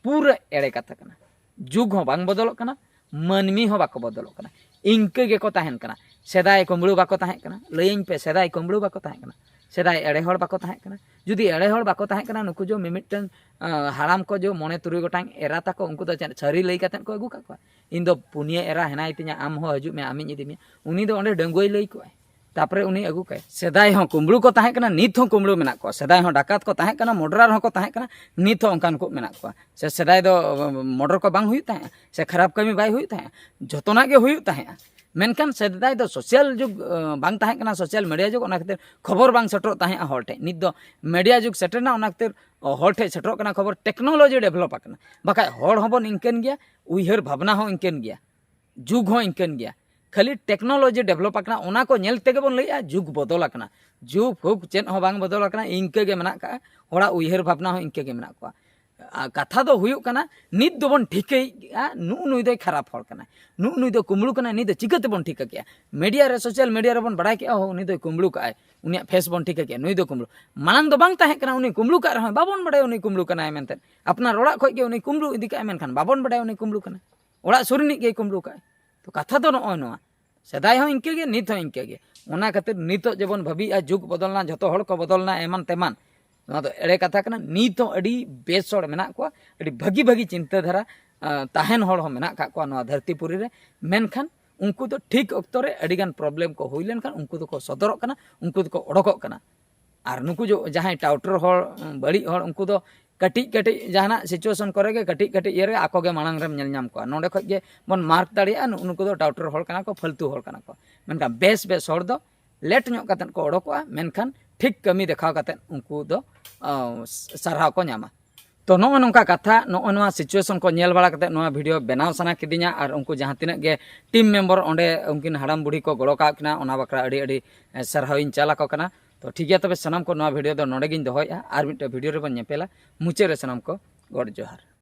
ᱯᱩᱨᱟᱹ ᱮᱲᱮ ᱠᱟᱛᱷᱟ ᱠᱟᱱᱟ᱾ ᱡᱩᱜᱽ ᱦᱚᱸ ᱵᱟᱝ ᱵᱚᱫᱚᱞᱚᱜ ᱠᱟᱱᱟ, ᱢᱟᱹᱱᱢᱤ ᱦᱚᱸ ᱵᱟᱠᱚ ᱵᱚᱫᱚᱞᱚᱜ ᱠᱟᱱᱟ, ᱤᱱᱠᱟᱹ ᱜᱮᱠᱚ ᱛᱟᱦᱮᱱ ᱠᱟᱱᱟ᱾ ᱥᱮᱫᱟᱭ ᱠᱩᱢᱵᱽᱲᱩ ᱵᱟᱠᱚ ᱛᱟᱦᱮᱸ ᱠᱟᱱᱟ, ᱞᱟᱹᱭᱟᱹᱧ ᱯᱮ, ᱥᱮᱫᱟᱭ ᱠᱩᱢᱵᱽᱲᱩ ᱵᱟᱠᱚ ᱛᱟᱦᱮᱸ ᱠᱟᱱᱟ? ᱥᱮᱫᱟᱭ ᱮᱲᱮ ᱦᱚᱲ ᱵᱟᱠᱚ ᱛᱟᱦᱮᱸ ᱠᱟᱱᱟ? ᱡᱩᱫᱤ ᱮᱲᱮ ᱦᱚᱲ ᱵᱟᱠᱚ ᱛᱟᱦᱮᱸ ᱠᱟᱱᱟ, ᱱᱩᱠᱩ ᱡᱚ ᱢᱤᱢᱤᱫᱴᱟᱝ ᱟᱸ, ᱦᱟᱲᱟᱢ ᱠᱚ ᱡᱚ ᱢᱚᱬᱮ ᱛᱩᱨᱩᱭ ᱜᱚᱴᱟᱝ ᱮᱨᱟ ᱛᱟᱠᱚ, ᱩᱱᱠᱩ ᱫᱚ ᱪᱮᱫ ᱥᱟᱹᱨᱤ ᱞᱟᱹᱭ ᱠᱟᱛᱮᱫ ᱠᱚ ᱟᱹᱜᱩ ᱠᱟᱜ ᱠᱚᱣᱟ? "ᱤᱧ ᱫᱚ ᱯᱩᱱᱭᱟᱹ ᱮᱨᱟ ᱦᱮᱱᱟᱭ ᱛᱤᱧᱟ, ᱟᱢ ᱦᱚᱸ ᱦᱤᱡᱩᱜ ᱢᱮ, ᱟᱢᱤᱧ ᱤᱫᱤ ᱢᱮᱭᱟ", ᱩᱱᱤ ᱫᱚ ᱚᱸᱰᱮ ᱰᱟᱺᱜᱩᱣᱟᱹᱭ ᱞᱟᱹᱭ ᱠᱚᱣᱟᱭ᱾ ᱛᱟᱯᱚᱨᱮ ᱩᱱᱤ ᱟᱹᱜᱩ ᱠᱟᱭ᱾ ᱥᱮᱫᱟᱭ ᱦᱚᱸ ᱠᱩᱢᱵᱽᱲᱩ ᱠᱚ ᱛᱟᱦᱮᱸ ᱠᱟᱱᱟ, ᱱᱤᱛ ᱦᱚᱸ ᱠᱩᱢᱵᱽᱲᱩ ᱢᱮᱱᱟᱜ ᱠᱚᱣᱟ᱾ ᱥᱮᱫᱟᱭ ᱦᱚᱸ ᱰᱟᱠᱟᱛ ᱠᱚ ᱛᱟᱦᱮᱸ ᱠᱟᱱᱟ, ᱢᱚᱰᱨᱟᱨ ᱦᱚᱸᱠᱚ ᱛᱟᱦᱮᱸ ᱠᱟᱱᱟ, ᱱᱤᱛ ᱦᱚᱸ ᱚᱱᱠᱟᱱ ᱠᱚ ᱢᱮᱱᱟᱜ ᱠᱚᱣᱟ᱾ ᱥᱮ ᱥᱮᱫᱟᱭ ᱫᱚ ᱢᱚᱰᱚᱨ ᱠᱚ ᱵᱟᱝ ᱦᱩᱭᱩᱜ ᱛᱟᱦᱮᱸᱜᱼᱟ, ᱥᱮ ᱠᱷᱟᱨᱟᱯ ᱠᱟᱹᱢᱤ ᱵᱟᱭ ᱦᱩᱭᱩᱜ ᱛᱟᱦᱮᱸᱜᱼᱟ? ᱡᱚᱛᱚᱱᱟᱜ ᱜᱮ ᱦᱩᱭᱩᱜ ᱛᱟᱦᱮᱸᱜᱼᱟ᱾ ᱢᱮᱱᱠᱷᱟᱱ ᱥᱮᱫᱟᱭ ᱫᱚ ᱥᱳᱥᱟᱞ ᱡᱩᱜᱽ ᱟᱸ, ᱵᱟᱝ ᱛᱟᱦᱮᱸ ᱠᱟᱱᱟ, ᱥᱳᱥᱟᱞ ᱢᱤᱰᱤᱭᱟ ᱡᱩᱜᱽ, ᱚᱱᱟ ᱠᱷᱟᱹᱛᱤᱨ ᱠᱷᱚᱵᱚᱨ ᱵᱟᱝ ᱥᱮᱴᱮᱨᱚᱜ ᱛᱟᱦᱮᱸᱜᱼᱟ ᱦᱚᱲ ᱴᱷᱮᱱ᱾ ᱱᱤᱛ ᱫᱚ ᱢᱤᱰᱤᱭᱟ ᱡᱩᱜᱽ ᱥᱮᱴᱮᱨᱱᱟ, ᱚᱱᱟ ᱠᱷᱟᱹᱛᱤᱨ ᱦᱚᱲ ᱴᱷᱮᱱ ᱥᱮᱴᱮᱨᱚᱜ ᱠᱟᱱᱟ ᱠᱷᱚᱵᱚᱨ, ᱴᱮᱠᱱᱳᱞᱚᱡᱤ ᱰᱮᱵᱷᱞᱚᱯ ᱟᱠᱟᱱᱟ᱾ ᱵᱟᱠᱷᱟᱡ ᱦᱚᱲ ᱦᱚᱸᱵᱚᱱ ᱤᱱᱠᱟᱹᱱ ᱜᱮᱭᱟ, ᱩᱭᱦᱟᱹᱨ ᱵᱷᱟᱵᱽᱱᱟ ᱦᱚᱸ ᱤᱱᱠᱟᱹᱱ ᱜᱮᱭᱟ, ᱡᱩᱜᱽ ᱦᱚᱸ ᱤᱱᱠᱟᱹᱱ ᱜᱮᱭᱟ᱾ ᱠᱷᱟᱹᱞᱤ ᱴᱮᱠᱱᱳᱞᱚᱡᱤ ᱰᱮᱵᱷᱞᱚᱯ ᱟᱠᱟᱱᱟ, ᱚᱱᱟ ᱠᱚ ᱧᱮᱞ ᱛᱮᱜᱮ ᱵᱚᱱ ᱞᱟᱹᱭᱮᱜᱼᱟ ᱡᱩᱜᱽ ᱵᱚᱫᱚᱞ ᱟᱠᱟᱱᱟ᱾ ᱡᱩᱜᱽ ᱯᱷᱩᱜᱽ ᱪᱮᱫ ᱦᱚᱸ ᱵᱟᱝ ᱵᱚᱫᱚᱞ ᱟᱠᱟᱱᱟ, ᱤᱱᱠᱟᱹ ᱜᱮ ᱢᱮᱱᱟᱜ ᱠᱟᱜᱼᱟ᱾ ᱦᱚᱲᱟᱜ ᱩᱭᱦᱟᱹᱨ ᱵᱷᱟᱵᱽᱱᱟ ᱦᱚᱸ ᱤᱱᱠᱟᱹ ᱜᱮ ᱢᱮᱱᱟᱜ ᱠᱚᱣᱟ᱾ ᱟᱨ ᱠᱟᱛᱷᱟ ᱫᱚ ᱦᱩᱭᱩᱜ ᱠᱟᱱᱟ, ᱱᱤᱛ ᱫᱚᱵᱚᱱ ᱴᱷᱤᱠᱟᱹᱭᱮᱫᱼᱟ ᱱᱩᱜᱼᱩ ᱱᱩᱭ ᱫᱚᱭ ᱠᱷᱟᱨᱟᱯ ᱦᱚᱲ ᱠᱟᱱᱟ, ᱱᱩᱜᱼᱩ ᱱᱩᱭ ᱫᱚ ᱠᱩᱢᱵᱽᱲᱩ ᱠᱟᱱᱟᱭ, ᱱᱩᱭ ᱫᱚ ᱪᱤᱠᱟᱹ ᱛᱮᱵᱚᱱ ᱴᱷᱤᱠᱟᱹ ᱠᱮᱜᱼᱟ? ᱢᱤᱰᱤᱭᱟ ᱨᱮ, ᱥᱳᱥᱟᱞ ᱢᱤᱰᱤᱭᱟ ᱨᱮᱵᱚᱱ ᱵᱟᱲᱟᱭ ᱠᱮᱜᱼᱟ, ᱦᱳ, ᱩᱱᱤ ᱫᱚᱭ ᱠᱩᱢᱵᱽᱲᱩ ᱠᱟᱜᱼᱟᱭ, ᱩᱱᱤᱭᱟᱜ ᱯᱷᱮᱥ ᱵᱚᱱ ᱴᱷᱤᱠᱟᱹ ᱠᱮᱜᱼᱟ, ᱱᱩᱭ ᱫᱚ ᱠᱩᱢᱵᱽᱲᱩ᱾ ᱢᱟᱲᱟᱝ ᱫᱚ ᱵᱟᱝ ᱛᱟᱦᱮᱸ ᱠᱟᱱᱟ, ᱩᱱᱤ ᱠᱩᱢᱵᱽᱲᱩ ᱠᱟᱜ ᱨᱮᱦᱚᱸ ᱵᱟᱵᱚᱱ ᱵᱟᱲᱟᱭᱟ ᱩᱱᱤ ᱠᱩᱢᱵᱽᱲᱩ ᱠᱟᱱᱟᱭ ᱢᱮᱱᱛᱮ᱾ ᱟᱯᱱᱟᱨ ᱚᱲᱟᱜ ᱠᱷᱚᱡ ᱜᱮ ᱩᱱᱤ ᱠᱩᱢᱵᱽᱲᱩ ᱤᱫᱤ ᱠᱟᱜᱼᱟᱭ, ᱢᱮᱱᱠᱷᱟᱱ ᱵᱟᱵᱚᱱ ᱵᱟᱲᱟᱭᱟ ᱩᱱᱤ ᱠᱩᱢᱵᱽᱲᱩ ᱠᱟᱱᱟᱭ, ᱚᱲᱟᱜ ᱥᱩᱨ ᱨᱤᱱᱤᱡ ᱜᱮᱭ ᱠᱩᱢᱵᱽᱲᱩ ᱠᱟᱜᱼᱟᱭ᱾ ᱛᱚ ᱠᱟᱛᱷᱟ ᱫᱚ ᱱᱚᱜᱼᱚᱭ ᱱᱚᱣᱟ, ᱥᱮᱫᱟᱭ ᱦᱚᱸ ᱤᱱᱠᱟᱹ ᱜᱮ, ᱱᱤᱛ ᱦᱚᱸ ᱤᱱᱠᱟᱹ ᱜᱮ᱾ ᱚᱱᱟ ᱠᱷᱟᱹᱛᱤᱨ ᱱᱤᱛᱚᱜ ᱡᱮᱵᱚᱱ ᱵᱷᱟᱹᱵᱤᱭᱮᱜᱼᱟ, ᱡᱩᱜᱽ ᱵᱚᱫᱚᱞᱱᱟ, ᱡᱷᱚᱛᱚ ᱦᱚᱲ ᱠᱚ ᱵᱚᱫᱚᱞᱱᱟ, ᱮᱢᱟᱱ ᱛᱮᱢᱟᱱ, ᱱᱚᱣᱟ ᱫᱚ ᱮᱲᱮ ᱠᱟᱛᱷᱟ ᱠᱟᱱᱟ᱾ ᱱᱤᱛ ᱦᱚᱸ ᱟᱹᱰᱤ ᱵᱮᱥ ᱦᱚᱲ ᱢᱮᱱᱟᱜ ᱠᱚᱣᱟ, ᱟᱹᱰᱤ ᱵᱷᱟᱹᱜᱤ ᱵᱷᱟᱹᱜᱤ ᱪᱤᱱᱛᱟᱹ ᱫᱷᱟᱨᱟ, ᱟᱸ, ᱛᱟᱦᱮᱱ ᱦᱚᱲ ᱦᱚᱸ ᱢᱮᱱᱟᱜ ᱠᱟᱜ ᱠᱚᱣᱟ ᱱᱚᱣᱟ ᱫᱷᱟᱹᱨᱛᱤ ᱯᱩᱨᱤ ᱨᱮ᱾ ᱢᱮᱱᱠᱷᱟᱱ ᱩᱱᱠᱩ ᱫᱚ ᱴᱷᱤᱠ ᱚᱠᱛᱚ ᱨᱮ ᱟᱹᱰᱤᱜᱟᱱ ᱯᱨᱚᱵᱞᱮᱢ ᱠᱚ ᱦᱩᱭ ᱞᱮᱱᱠᱷᱟᱱ ᱩᱱᱠᱩ ᱫᱚᱠᱚ ᱥᱚᱫᱚᱨᱚᱜ ᱠᱟᱱᱟ, ᱩᱱᱠᱩ ᱫᱚᱠᱚ ᱚᱰᱚᱠᱚᱜ ᱠᱟᱱᱟ᱾ ᱟᱨ ᱱᱩᱠᱩ ᱡᱚ-, ᱡᱟᱦᱟᱸᱭ ᱴᱟᱣᱴᱚᱨ ᱦᱚᱲ, ᱵᱟᱹᱲᱤᱡ ᱦᱚᱲ, ᱩᱱᱠᱩ ᱫᱚ ᱠᱟᱹᱴᱤᱡ ᱠᱟᱹᱴᱤᱡ ᱡᱟᱦᱟᱱᱟᱜ situation ᱠᱚᱨᱮ ᱜᱮ, ᱠᱟᱹᱴᱤᱡ ᱠᱟᱹᱴᱤᱡ ᱤᱭᱟᱹ ᱨᱮ ᱟᱠᱚ ᱜᱮ ᱢᱟᱲᱟᱝ ᱨᱮᱢ ᱧᱮᱞ ᱧᱟᱢ ᱠᱚᱣᱟ᱾ ᱱᱚᱸᱰᱮ ᱠᱷᱚᱡ ᱜᱮ ᱵᱚᱱ ᱢᱟᱨᱠ ᱫᱟᱲᱮᱭᱟᱜᱼᱟ, ᱱᱩᱜᱼᱩ ᱱᱩᱠᱩ ᱫᱚ ᱴᱟᱣᱴᱚᱨ ᱦᱚᱲ ᱠᱟᱱᱟ ᱠᱚ, ᱯᱷᱟᱹᱞᱛᱩ ᱦᱚᱲ ᱠᱟᱱᱟ ᱠᱚ᱾ ᱢᱮᱱᱠᱷᱟᱱ ᱵᱮᱥ ᱵᱮᱥ ᱦᱚᱲ ᱫᱚ ᱞᱮᱴ ᱧᱚᱜ ᱠᱟᱛᱮᱫ ᱠᱚ ᱚᱰᱚᱠᱚᱜᱼᱟ, ᱢᱮᱱᱠᱷᱟᱱ ᱴᱷᱤᱠ ᱠᱟᱹᱢᱤ ᱫᱮᱠᱷᱟᱣ ᱠᱟᱛᱮᱫ ᱩᱱᱠᱩ ᱫᱚ, ᱟᱸ, ᱥᱟᱨᱦᱟᱣ ᱠᱚ ᱧᱟᱢᱟ᱾ ᱛᱚ ᱱᱚᱜᱼᱚ ᱱᱚᱝᱠᱟ ᱠᱟᱛᱷᱟ, ᱱᱚᱜᱼᱚ ᱱᱚᱣᱟ situation ᱠᱚ ᱧᱮᱞ ᱵᱟᱲᱟ ᱠᱟᱛᱮᱫ ᱱᱚᱣᱟ video ᱵᱮᱱᱟᱣ ᱥᱟᱱᱟ ᱠᱤᱫᱤᱧᱟ, ᱟᱨ ᱩᱱᱠᱩ ᱡᱟᱦᱟᱸ ᱛᱤᱱᱟᱹᱜ ᱜᱮ team member ᱚᱸᱰᱮ ᱩᱱᱠᱤᱱ ᱦᱟᱲᱟᱢ ᱵᱩᱲᱦᱤ ᱠᱚ ᱜᱚᱲᱚ ᱠᱟᱜ ᱠᱤᱱᱟ, ᱚᱱᱟ ᱵᱟᱠᱷᱨᱟ ᱟᱹᱰᱤ ᱟᱹᱰᱤ, ᱮ, ᱥᱟᱨᱦᱟᱣ ᱤᱧ ᱪᱟᱞ ᱟᱠᱚ ᱠᱟᱱᱟ᱾ ᱛᱚ ᱴᱷᱤᱠ ᱜᱮᱭᱟ, ᱛᱚᱵᱮ ᱥᱟᱱᱟᱢ ᱠᱚ ᱱᱚᱣᱟ video ᱫᱚ ᱱᱚᱰᱮ ᱜᱤᱧ ᱫᱚᱦᱚᱭᱮᱫᱼᱟ, ᱟᱨ ᱢᱤᱫᱴᱮᱱ video ᱨᱮᱵᱚᱱ ᱧᱮᱯᱮᱞᱟ᱾ ᱢᱩᱪᱟᱹᱫ ᱨᱮ ᱥᱟᱱᱟᱢ ᱠᱚ ᱜᱚᱰ ᱡᱚᱦᱟᱨ᱾